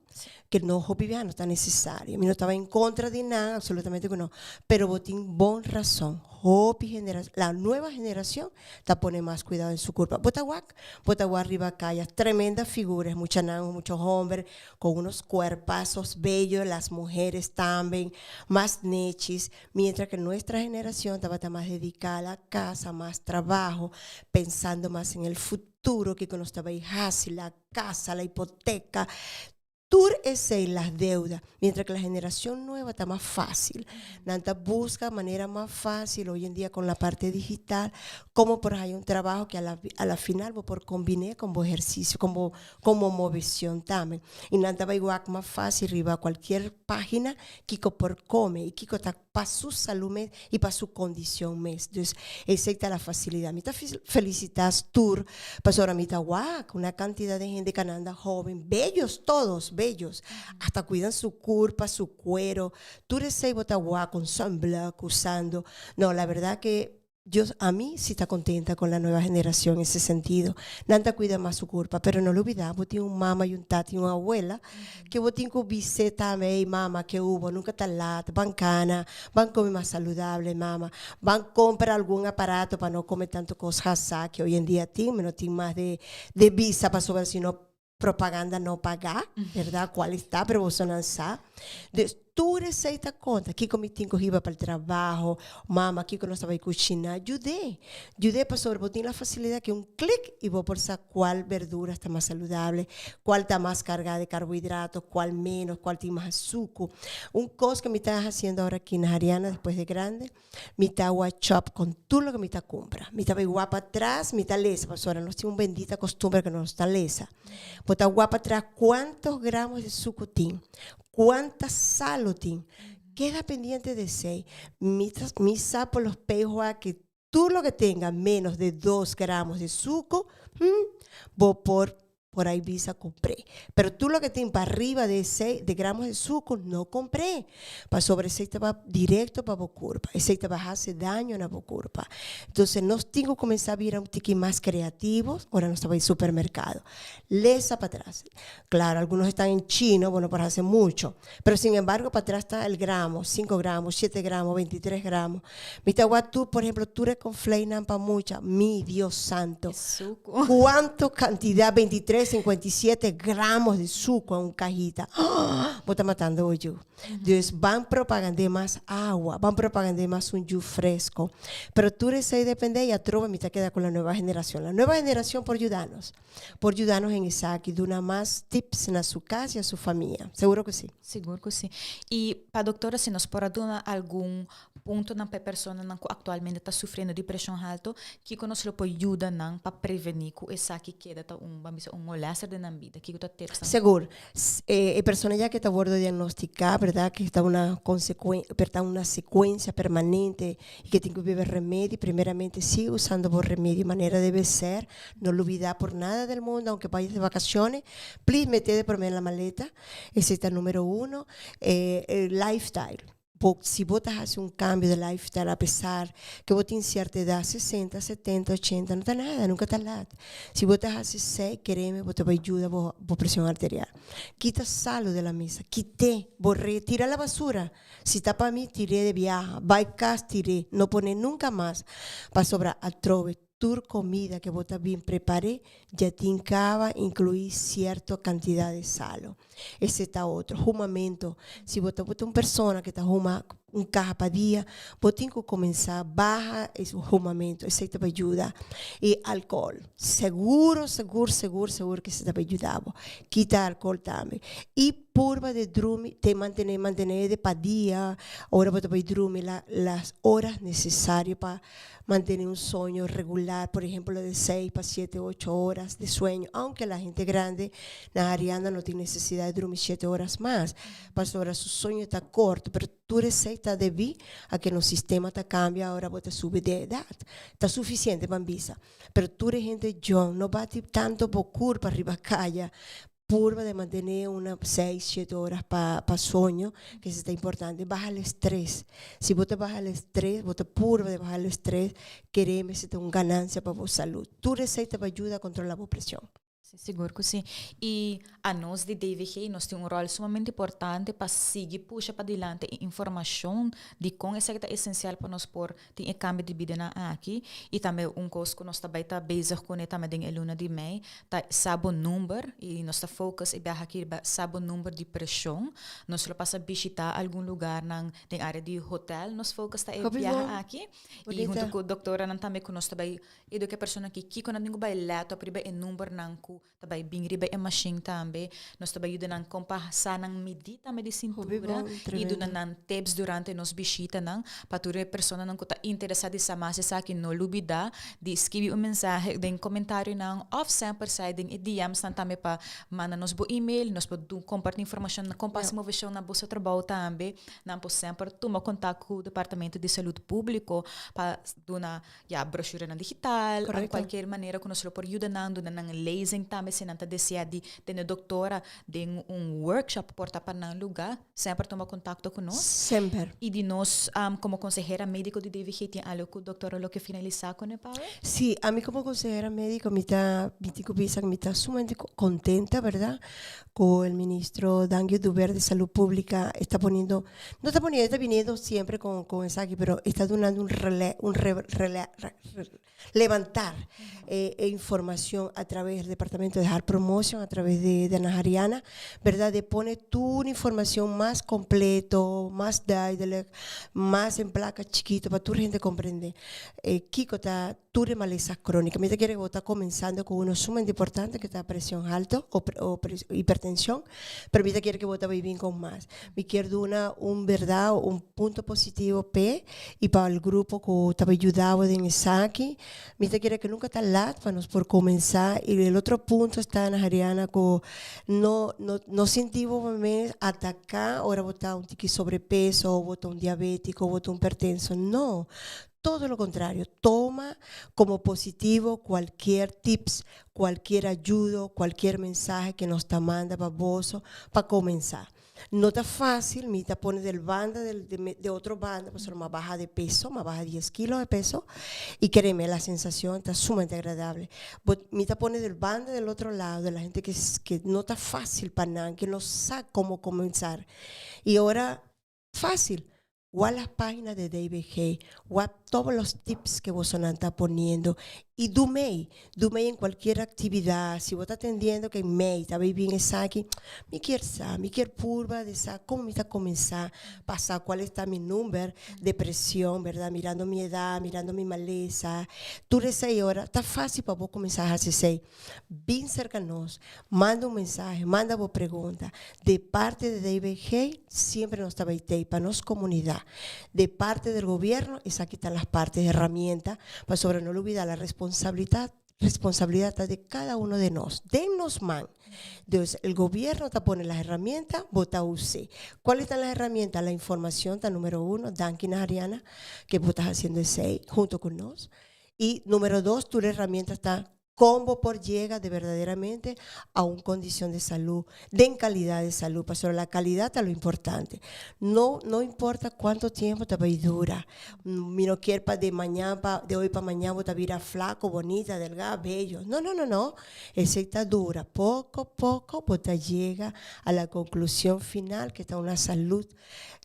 Cu no no ta necesario. Mi no tabata en contra di nada, absolutamente cu no. Pero bo tin bon rason. Hopi la nueva generacion ta pone mas cuidado den su curpa. Bo ta wak, bo ta wak riba caya, tremenda figuras, mucha nan, mucho homber, cu unos cuerpazos bellos, las mujeres también, mas nechis, mientras que nuestra generacion tabata mas dedica na cas, mas trabou, pensando mas den e futuro, cu nos tabata la cas, la hipoteca, tur esey, las deudas, mientras que la generación nueva ta mas facil. Nan ta busca manera mas facil hoy en día con la parte digital, como por ey un trabou cu a la final bo por combina cu ehercicio, como movecion tambe. Y nan ta igual mas facil riba cualkier pagina kico por come y kico ta pa su salud mes y pa su condicion mes. Entonces, esey ta la facilidad. Mi ta felicita tur, pasobra mi ta wak, un cantidad di hende cu anda hoben, bellos todos, bellos. Hasta cuidan su curpa, su cuero. Tur esey bo ta wak cu sunblock usando. No, la verdad que yo, a mí sí está contenta con la nueva generación en ese sentido. Nan ta cuida mas su curpa, pero no lubida, bo tin un mama y un tata y un abuela, cu bo tin cu bisa tambe: "Mama, cu hubo, nunca ta laat, ban cana, ban come mas saludabel, mama, ban compra algun aparato pa no come tanto cos cu hoy en dia tin, no tin mas di bisa pa sobre, sino propaganda no paga, berdad? Cual ta, pero bo no sa. Dus, tur esey ta conta. Kico mi tin cu hiba pa e trabou, mama, kico nos ta cushina, yuda. Yuda pasobra bo tin e facilidad cu un clic y bo por sa cual verdura ta mas saludabel, cual ta mas carga di carbohidrato, cual menos, cual tin mas suco. Un cos cu mi ta haciendo awor aki na Ariana, despues di grandi, mi ta chop cu tur loke mi ta cumpra. Mi ta igual pa atras, mi ta lesa, pasobra nos tin un bendita costumber cu nos ta lesa. Bo ta wak atras cuanto gramos di suco tin, cuanta salo tin. Keda pendiente di esey. Mi sa por los pejos cu tur loke tenga menos di 2 gramos di suco, bo por ey bisa cumpra. Pero tur loke tin pa ariba di 6 di gramos di suco, no cumpra. Pasobra esey ta bay directo pa e curpa. Esey ta bay haci daño na e curpa. Entonces, nos tin cu cuminsa bira un tiki mas creativo, ora nos ta na supermercado. Lesa pa atras. Claro, algunos están en chino, bueno, por hace mucho. Pero, sin embargo, pa atras ta el gramo, 5 gramos, 7 gramos, 23 gramos. Mi ta tú, por ejemplo, tur e cornflakes pa mucha. Mi Dios santo. Suco. ¿Cuánto cantidad? 23, 57 gramos di suco den un cajita. ¡Ah! Bo ta matando yo. Entonces, ban propaganda mas awa, ban propaganda mas un juice fresco. Pero tur esey depende y atrobe mi ta keda cu la nueva generacion. La nueva generacion por ayudarnos en esaki, duna mas tips na su cas y na su famia. Sigur cu si. Sigur cu si. Y pa doctora, si nos por duna algun punto nan pa persona nan cu actualmente ta sufriendo di presion halto, kico nos lo por yuda nan pa preveni cu esaki keda ta un, ban bisa, un molester den nan bida? Kico ta tips nan? Sigur. Persona ya cu ta wordo diagnostica, berdad, cu ta un consecuencia, un secuencia permanente y cu tin cu bebe remedi, primeramente sigui usando e remedi manera debe ser, no lubida por nada del mundo, aunque vayas de vacaciones, please mete por en la maleta, esey ta number uno. Lifestyle. Si bo haci un cambio di lifestyle, apesar cu bo tin cierto edad, 60, 70, 80, no ta nada, nunca ta laat. Si bo haci 6, créeme, bo ta bay yuda e presion arterial. Kita salo di la mesa, kita, bora, tira la basura. Si ta pa mi, tira di biaha, bay cas, tira, no pone nunca mas, pasobra atrobe. Tur comida cu bo ta bin prepare ya tin caba inclui cierto cantidad di salo. Ese ta otro. Humamento. Si bo ta un persona cu ta huma un caha pa dia, bo tin cu cuminsa baha e humamento. Esey ta bay yuda. Y alcohol. Seguro, segur, segur, segur cu esey ta bay yuda bo. Kita alcohol tambe. Y purba di drumi, te mantene, mantene di pa dia, ora bo ta bay drumi la las horas necesario pa mantene un soño regular, por ehemplo de 6 pa 7, 8 horas di sueño, aunke la hende grandi na Ariana no tin necesidad di drumi 7 horas mas, pasobra su soño ta corto, pero tur esey ta debi a cu nos sistema ta cambia ora bo ta subi di edad. Ta suficiente pa bisa, pero tur e hende jong no bati tanto bo curpa riba caya. Purba di mantené una seis, shete horas pa pa soño, ke esei ta importante. Baha el estrés. Si bo ta baha el estrés, bo ta purba di baha el estrés, kereme esei ta un ganancia pa bo salud. Tur esei ta bai yuda kontrolá bo preshon. Sí, sigur ku sí. I anos di DVG nos tin un ròl sumamente importante pa sigui pusha padilanti e informashon di kon esaki ta esensial pa nos por tin e kambio di bidanan aki i tambe un kos ku nos ta bai ta bezig kuné tambe den e luna di mei ta sa bo number i nos ta focus e biaha aki riba sa bo number di preshon. Nos lo pasa bishita algun lugarnan den area di hotel nos focus ta e biaha aki i hunto ku doktoranan tambe ku nos ta bai eduka e persona ki kiko nan tin ku bai lèt op riba e numbernan ku ta bai bin riba e mashin tambe. Nos ta bai yuda nan kon pa sa nan midí tambe di sintura i duna nan tips durante nos bishitanan. Pa tur e personanan ku ta interesá di sa mas esaki no lubidá di skibi un mensahe den komentarionan òf semper sai den e DM's nan tambe pa manda nos bo email. Nos por kompartí informashon na kon pa hasi moveshon na boso trabou tambe. Nan por semper tuma kontak ku Departamento di Salud Públiko pa duna ya brochurenan digital, of cualkier manera cu nos lo por yuda nan, duna nan lezing tambe si nan ta desea di tene doctora den un workshop por ta pa nan luga, semper tuma contacto cu nos. Semper. Y di nos como consehera medico di DVG tin algo cu doctora lo ke finalisa cu ne Pawe? Si, ami como consehera medico mi ta, mi tin cu bisa cu mi ta sumamente contenta, verdad, cu el ministro Dangui Oduber di Salud Publica esta poniendo No ta poniendo, e ta biniendo siempre con, con esaki, pero e ta dunando un rele, un re, rele, re, levantar eh, e informacion a través del Departamento de Heart Promotion, a través de, de Ana Jariana, verdad? De pone tur informacion mas completo, mas duidelijk, mas en placa chikito pa tur hende comprende eh, kiko ta tur e malesa crónica. Mi ta kere bo ta comenzando cu uno sumamente importante que ta presion alto o, o hipertension, pero mi ta kere que bo ta bay bin con mas. Mi kier duna un berdad, un punto positivo p'e y pa el grupo cu ta bay yuda bo den esaki. Mi ta kere que nunca ta lat pa nos por comenza y el otro punto esta Ana Jariana cu no no no sinti bo mes ataca ora bo ta un tiki sobrepeso o bo ta un diabetico o bo ta un hipertenso, no. Todo lo contrario, toma como positivo cualkier tips, cualkier ayudo, cualkier mensahe que nos ta manda pa boso pa comensa. No ta facil, mi ta pone del banda del de otro banda pasobra mi a baha de peso, mi a baha dies kilo de peso y kereme la sensacion ta sumamente agradable. But mi ta pone del banda del otro lado de la hende que que no ta facil pa nan, que no sa como comenzar y ora facil. Wak las páginas de DBG, wak todos los tips que bosonan ta poniendo y do mei, do mei en cualquier actividad. Si bo ta atendiendo que mei ta bay bin esaki, mi kier sa, mi kier purba di sa como mi ta comensa pa sa cual esta mi number de presion, verdad, mirando mi edad, mirando mi malesa. Tur esey ora ta facil pa bo comensa haci esey. Bin cerca nos, manda un mensahe, manda bo pregunta. De parte de DBG siempre nos ta bay tey pa nos comunidad. De parte del gobierno esaki ta las partes herramienta pasobra no lubida la responsabilidad responsabilidad ta de cada uno de nos, den nos man. Dus el gobierno ta pone las herramienta, bo ta use. Cuales ta las herramienta? La informacion ta numero uno, danki na Ariana que bo ta haciendo esey junto cu nos. Y numero dos, tur herramienta ta Kon bo por yega de berdaderamente a un kondishon de salú, den kalidat de salú, pasobra la kalidat ta lo importante. No, no importa kuantu tiempo ta bai dura. Mi no kier pa de mañan pa, de hoy pa mañan bo ta bira flaco, bonita, delgá, bello. No, no, no, no. Esei ta dura. Poko, poko bo ta yega a la konklushon final ke ta una salud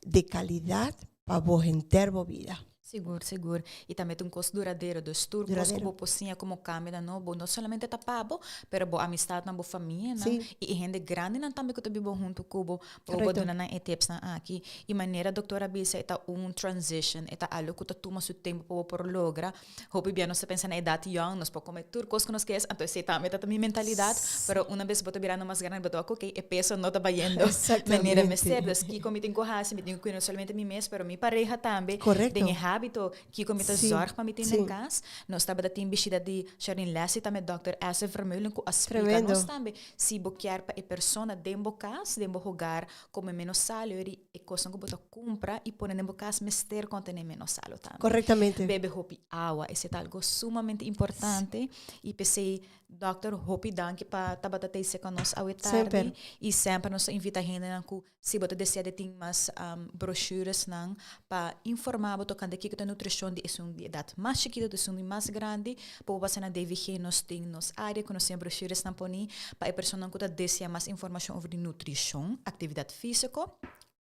de kalidat pa bo henter bo bida. Sigur, sigur. Y tambe ta un cos duradero. Dus tur cos cu bo por siña como cambio na nobo, no solamente ta pa bo, pero bo amistadnan, bo famianan y e hende grandinan tambe cu ta biba hunto cu bo, pa bo por duna nan e tipsnan aki. Y manera doctor a bisa e ta un transition, e ta algo cu ta tuma su tempo pa bo por logra. Hopi bia nos ta pensa na edat yong, nos por come tur cos cu nos kies, anto esey tambe ta mi mentalidad, pero una bes bo ta birando mas grandi bo ta wak ok, e peso no ta bayendo manera mester, dus kico mi tin cu haci? Mi tin cu cuida no solamente mi mes, pero mi pareha tambe, den e habito kico mi ta zorg pa mi tin den cas. Nos tabata tin bishita di Sharlene Leslie tambe Dòkter Esther Vermeulen cu a splica nos tambe si bo kier pa e persona den bo cas, den bo hogar come menos salo y e cosnan cu bo ta cumpra y pone den bo cas mester contene menos salo tambe. Bebe hopi awa, esey ta algo sumamente importante y p'esey Dòkter hopi danki pa tabata ta esey cu nos awe tardi y semper nos ta invita hendenan cu Si bo ta desea di tin mas brochuresnan pa informa bo tokante kiko ta nutrishon di esun di edat mas chikito te esun di mas grandi, por bo pasa na DVG nos tin nos área ku nos tin e brochuresnan poni pa e personanan ku ta desea mas informashon over di nutrishon, aktividat físiko.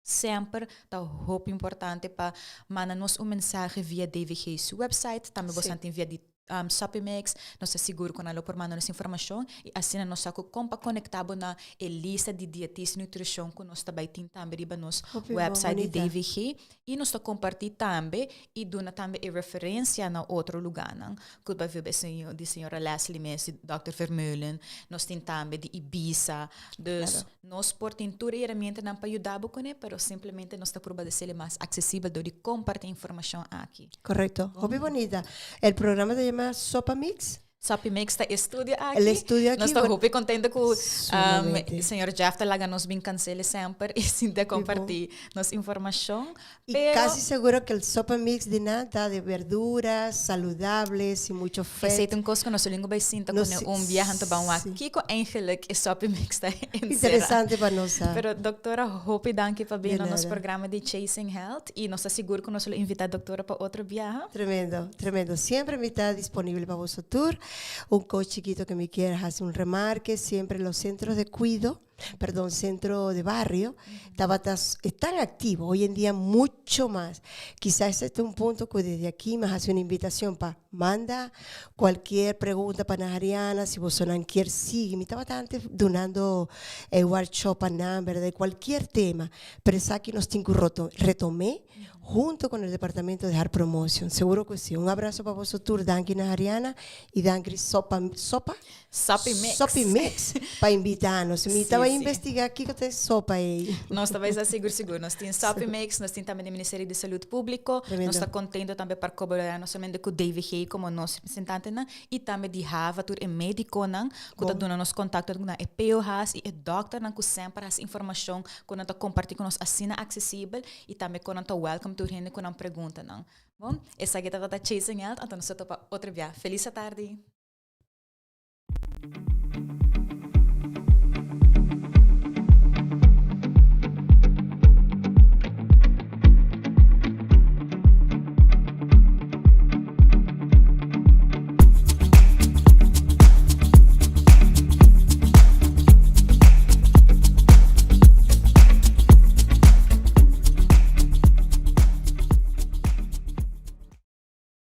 Semper ta hopi importante pa manda nos un mensahe via DVG su website, tambe bo san tin via di Soppymix, nos ta sigur ku nan lo por manda nos informashon i asina nos sa ku kon pa konektá bo na e lista di dietista i nutrishon ku nos ta bai tin tambe riba nos website di DVG i nos ta kompartí tambe i duna tambe e referensia na otro lugánan ku bijvoorbeeld di señora Leslie mes, di dòkter Vermeulen, nos tin tambe di Ibiza, dus nos por tin tur e heramientanan pa yuda bo kuné pero simplemente nos ta pruba di hasel'e mas aksesibel dor di kompartí e informashon aki. Correcto. Hopi bonita. El programa ta yama Sopa Mix. Sopi Mix ta e studio aki. El estudio aki. Nos ta hopi contento cu señor Jeff ta laga nos bin cancele semper y sinti a comparti nos informacion. Y casi seguro que el sopa mix di nan ta de verduras saludables sin mucho vet. Esey ta un cos cu nos lo bay sinta cune un biaha anto ban wak kico eigenlijk e sopi mix ta encera. Interesante pa nos sa. Pero doctora hopi danki pa bini na nos programa di Chasing Health. Y nos ta sigur cu nos lo invita doctora pa otro biaha. Tremendo, tremendo. Siempre mi ta disponible pa boso tur. Un cos chikito que mi kier haci un remarke, siempre los centros de cuido, perdon, centro de barrio, tabata, están activo, hoy en dia mucho mas. Quizás este ta un punto cu desde aki mi a haci un invitacion pa manda cualkier pregunta pa Nahariana, si bosonan kier sigui. Mi tabata antes dunando e workshop pa nan, verdad, di cualkier tema. Pero esaki nos tin cu retom'é hunto con el departamento de Heart Promotion. Seguro cu si. Un abrazo pa boso tur. Danki Nahariana y danki Sopa, Sopa? Sopi Mix. Sopi Mix pa invita nos. Mi taba investiga kico ta e sopa ey. Nos ta bay sa sigur sigur. Nos tin Sopi Mix, nos tin tambe di Ministerio di Salud Publico. Nos ta contento tambe pa cobora no solamente cu DVG como nos representantenan y tambe di Hava tur e mediconan cu ta duna nos contacto na e POH's y e dokternan cu semper haci informacion cu nan ta comparti cu nos asina accesibel y tambe cu nan ta welcome tur hende cu nan preguntanan. Bon, esaki tabata Chasing Health, anto nos ta topa otro bia. Feliz atardi!